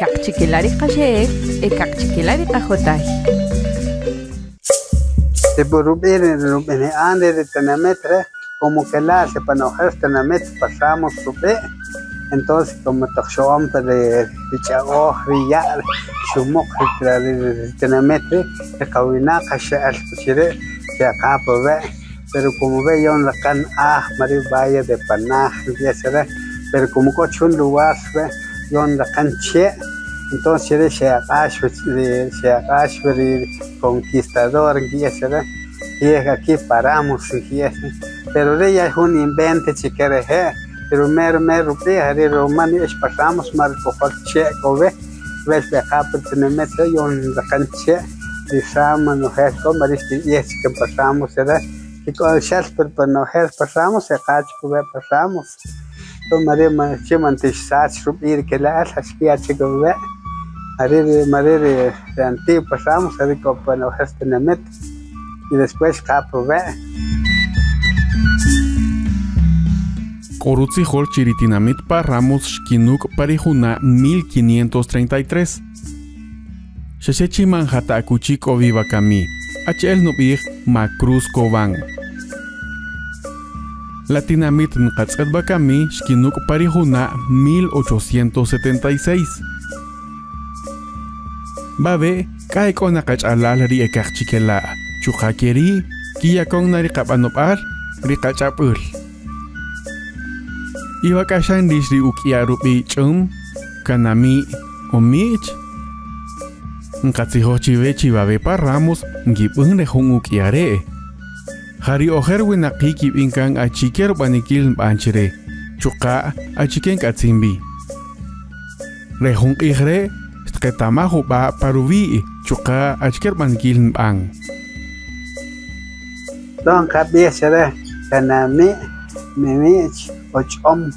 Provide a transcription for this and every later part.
Kaqchikela' ri qaxe'el e kaqchikela' ri qajotay. Rub'i' rub'ini'an ri tinamit re' como que la' pan ojer tinamit Pasamos rub'i', entonces como taq xo'on pa ri ch'a'oj ri ya' xumuq ri tinamit ri' ri qawinaq xe'el pa chiri' xe'qa pa we', pero como ve yon raqan aj mari Valle de Panaj chare, pero como k'o chun lugar we' yon raqan chee', entonces chiri' xe'aq'ax xe'aq'ax ri conquistador chare y aquí paramos, pero re ya jun invento chike reje', pero mero mero rub'i' jare' ruma ni'ix Pasamos ma rikojol chee' k'o wi, we xb'eqa pa tinamit re' yon raqan chee' ri xama nojel k'o mari xkib'ij chike Pasamos chare, y xel pan ojer Pasamos xeqa chik we' Pasamos, entonces mari chi man tixsach rub'i' ri kela'al xkiya' chik we', jare' mari ri antiguo Pasamos jare' k'o pan ojer tinamit y después xqa pa we'. K'o rutzijol chi ri tinamit Parramos xkinuk' pa ri juna' 1533. Xaxe chi man jata akuchi k'o wi wakami, achi'el nub'ij ma Cruz Cobán. La tinamit nqatz'et wakami xkinuk' pa ri juna' 1876. Babe' k'a e k'o naqach'alal ri e kaqchikela', chuqa' keri' kiyakon na ri qab'anob'al ri qach'ab'äl. Iwak'axan rix ri uk'ya' rub'i' ch'um, kanami' o mi'ch. Nqatzijoj chiwe chi wawe' Parramos nkib'än re jun uk'ya' re'. Ja ri ojer winaqi' kib'in kan achike rub'anikil nb'an chire, chuqa' achike nk'atzin wi. Re jun q'ij re' xtqetamaj jub'a' pa ruwi' chuqa' achike rub'anikil nb'an. Don qab'ij chare kanami' mi'ch o ch'om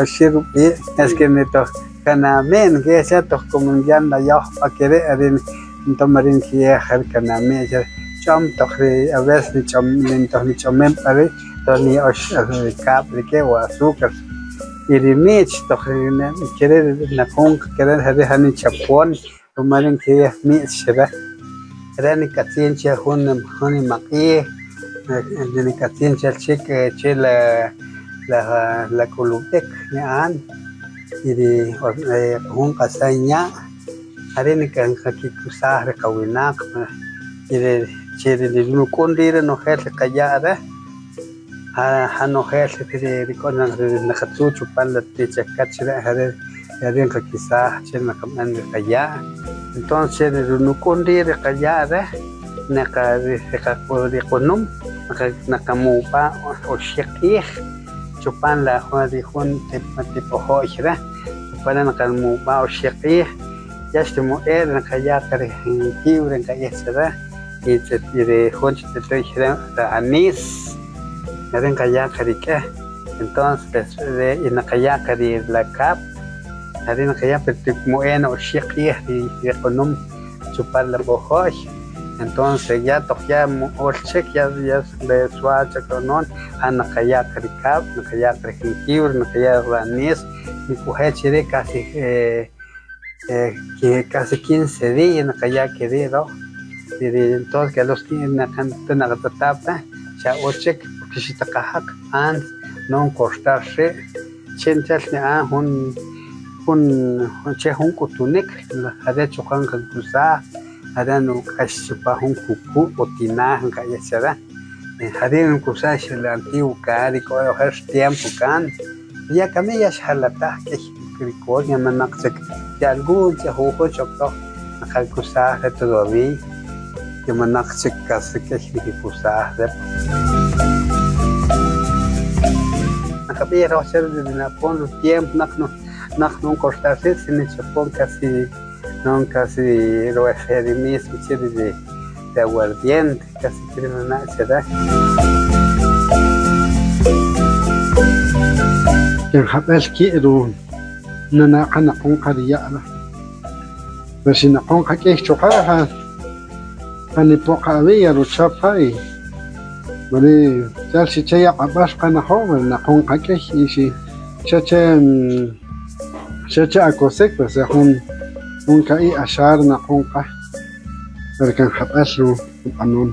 oxi' rub'i' es que nitoj kanami' nk'ij cha toj como ya nayoj pa keri' ri ntomari nkiyej ri kanami' chare, ch'om toj ri a veces nich'om toj nich'omem pa ri' toj niya'ox kab' rik'in o azúcar y ri mi'ch toj keri' naqun keri' jare' ja nichapon ruma ri' nkiyej mi'ch chare, re' nik'atzin che jun nimaq'iij nik'atzin chel chik che la la k'ulub'ik ni'an y ri jun q'asan ya' jare' nkikusaj ri qawinaq y ri che ri nuk'un rii' renojel ri qaya' re' ja nojel ri k'o naqatzu' chupan la tichakach re' jare' jare' nqakisaj che naqab'an ri qaya', entonces ri nuk'un rii' ri qaya' re' naqa ri qunum naqamub'a' oxi' q'iij chupan la ri jun tipojo'y re' chupan naqamub'a' oxi' q'iij ya xtimu'er naqaya' qa ri jengibre nqa'ij chare y ri jun chik tituy re' ri anís jare' nqaya' qa rik'in, entonces y naqaya' qa ri la kab' jare' naqaya' pero timu'en oxi' q'iij ri qunum chupan la b'ojo'y, entonces ya toq ya mu'ul chik ya ya suave chik ro'noon ja naqaya' qa ri kab', naqaya' qa ri jengibre, naqaya' ri anís, nik'uje' chiri' casi casi 15 días naqaya' keri' roj y entonces que los naqatz'eta' pe xa utz chik porque xitaqajaq antes no nkortar ri' chin chel ni'an jun jun che jun k'utunik jare' chuqa' nqakusaj jare' nuk'ax chupan jun juku' o tinaja nqa'ij chare, jare' nkusax el antiguo kan ri k'o ojer tiempo kan ya kami ya xjalataj k'iy rikoor ya manaq chik ya algún che jujun chok roj nqakusaj re' todavía ya manaq chik casi k'iy nikikusaj re'. Naqab'ij roj che napon tiempo naq naq nonkortar ri' si nichapon casi non casi ro mismo che de aguardiente casi keri' nana' chare. Kan jab'el ki' ru nanaqa naqun qa ri ya' pero si naqun qa k'ij chuqa' ja ja nipoqa awi' ya ruchap ja y mari chal si che ya q'ab'ar qanajo' naqun qa k'ij y si xa che Xecha akosik pues jun ka'i axar naqon qa, pero kan jab'el rub'anon.